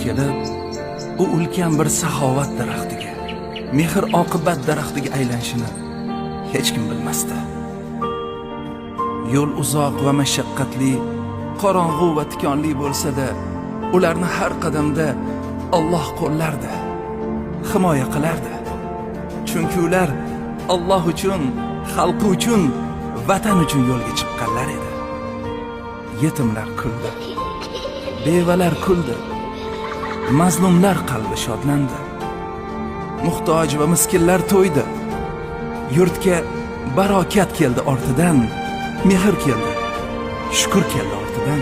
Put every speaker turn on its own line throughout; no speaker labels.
Kelib, u ulkan bir saxovat daraxtiga, mehr oqibat daraxtiga aylanishini hech kim bilmasdi. Yo'l uzoq va mashaqqatli, qorong'u va tikonli bo'lsa-da, ularni har qadamda Alloh qo'llardi, himoya qilardi. Chunki ular Alloh uchun, xalqi uchun, vatan uchun yo'lga chiqqanlar edi. Yetimlar kuldi, bevalar kuldi, mazlumlar qalbi shodlandi. Muhtoj va miskinlar to'ydi. Yurtga barokat keldi ortidan, mehr keldi, shukur keldi ortidan.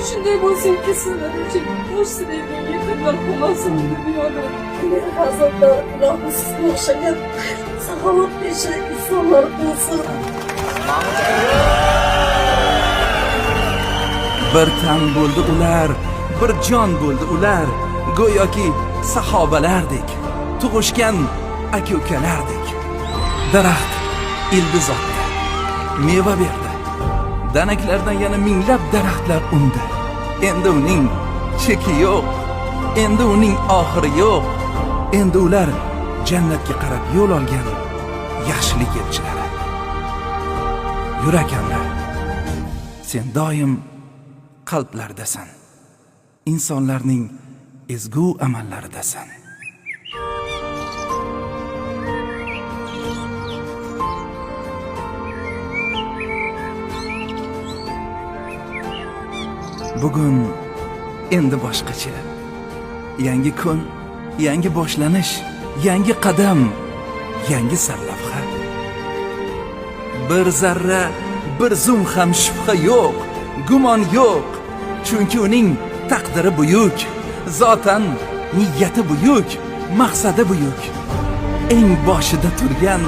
Shunday bo'lsinki, sizlar uchun bosh siladigan yetimlar qolmasin bu dunyoda.
Meni farzandlar, ilohim, sizga o'xshagan saxovatpesha insonlar bo'lsin.
Bir tan bo'ldi ular, bir jon bo'ldi ular, go'yoki sahobalardek, tug'ishgan aka-ukalardek. Daraxt ildiz otdi, meva berdi. Danaklardan yana minglab daraxtlar undi. Endi uning cheki yo'q, endi uning oxiri yo'q. Endi ular jannatga qarab yo'l olgan yaxshilik elchilari. Yurakamlar, sen doim qalblardasan. Insonlarning ezgu amallaridasan. Bugun endi boshqacha. Yangi kun, yangi boshlanish, yangi qadam, yangi sarlavha. Bir zarra, bir zum ham shubha yo'q, gumon yo'q. Chunki uning taqdiri buyuk, zotan niyati buyuk, maqsadi buyuk. Eng boshida turgan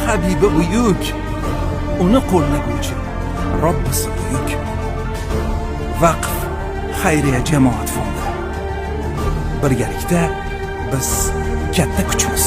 habibi buyuk, uni qo'llaguvchi Robbisi buyuk. Vaqf xayriya jamoat fondi. Birgalikda biz katta kuchmiz.